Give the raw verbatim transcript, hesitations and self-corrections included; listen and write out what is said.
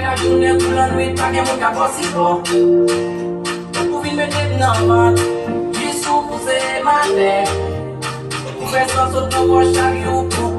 Lajounen kou lannwit, pa gen moun k ap ba w sipò. Ou vin mete m nan vant, jis ou pouse m atè. Ou fè san sot nan kò chak jou pou